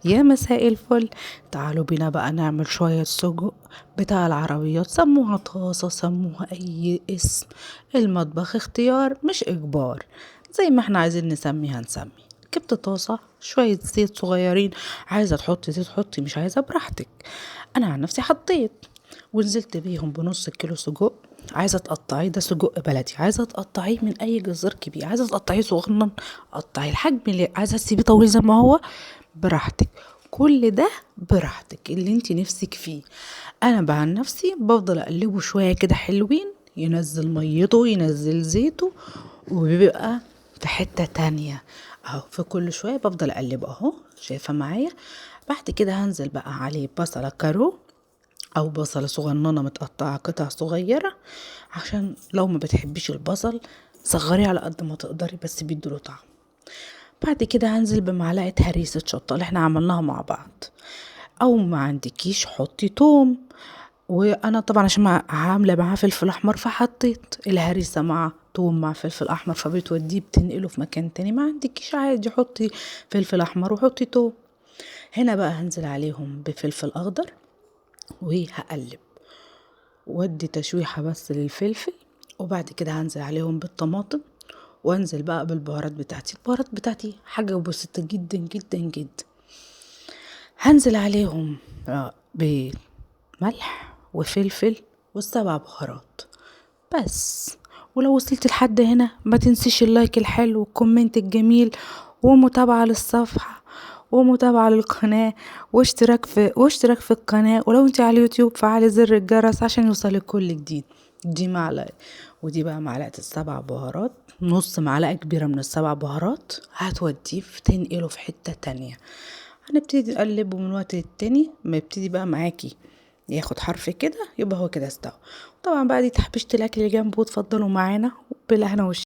يا مساء الفل. تعالوا بينا بقى نعمل شوية سجق بتاع العربيات، سموها طاسة سموها أي اسم، المطبخ اختيار مش إجبار، زي ما احنا عايزين نسميها نسمي. جبت طاسة شوية زيت صغيرين، عايزة تحطي زيت حطي، مش عايزة براحتك. أنا عن نفسي حطيت ونزلت بيهم بنص كيلو سجق. عايزة تقطعيه ده سجق بلدي، عايزة تقطعيه من أي جزار كبير، عايزة تقطعيه صغنن قطعية، الحجم اللي عايزة تسيبيه طويل زي ما هو براحتك، كل ده براحتك اللي انت نفسك فيه. انا بقى عن نفسي بفضل اقلبه شوية كده حلوين، ينزل ميته ينزل زيته وبيبقى في حتة تانية اهو. في كل شوية بفضل اقلبه اهو، شايفه معايا. بعد كده هنزل بقى عليه بصله كارو او بصله صغننه متقطعه قطع صغيرة، عشان لو ما بتحبيش البصل صغريه على قد ما تقدري، بس بيديله طعم. بعد كده هنزل بمعلقه هريسه شطه اللي احنا عملناها مع بعض، او ما عندكيش حطي توم. وانا طبعا عشان عامله معاه فلفل احمر فحطيت الهريسه مع توم مع فلفل احمر، فبتوديه بتنقله في مكان تاني. ما عندكيش عادي حطي فلفل احمر وحطي توم. هنا بقى هنزل عليهم بفلفل اخضر وهقلب وادي تشويحه بس للفلفل، وبعد كده هنزل عليهم بالطماطم وانزل بقى بالبهارات بتاعتي. البهارات بتاعتي حاجة بسيطة جدا جدا جدا. هنزل عليهم بملح وفلفل والسبع بهارات بس. ولو وصلت لحد هنا ما تنسيش ال like الحلو وال comment الجميل ومتابعة للصفحة ومتابعة للقناة واشتراك في القناة. ولو انت على اليوتيوب فعلي زر الجرس عشان يوصلك كل جديد. دي معلقة، ودي بقى معلقة السبع بهارات، نص معلقة كبيرة من السبع بهارات هتوديه تنقله في حتة تانية. هنبتدي نقلبه من وقت للتاني، ما يبتدي بقى معاكي ياخد حرف كده يبقى هو كده استوى. طبعا بقى دي تحبيشة الاكل اللي جنبه، اتفضلوا معانا بالهنا والشفا.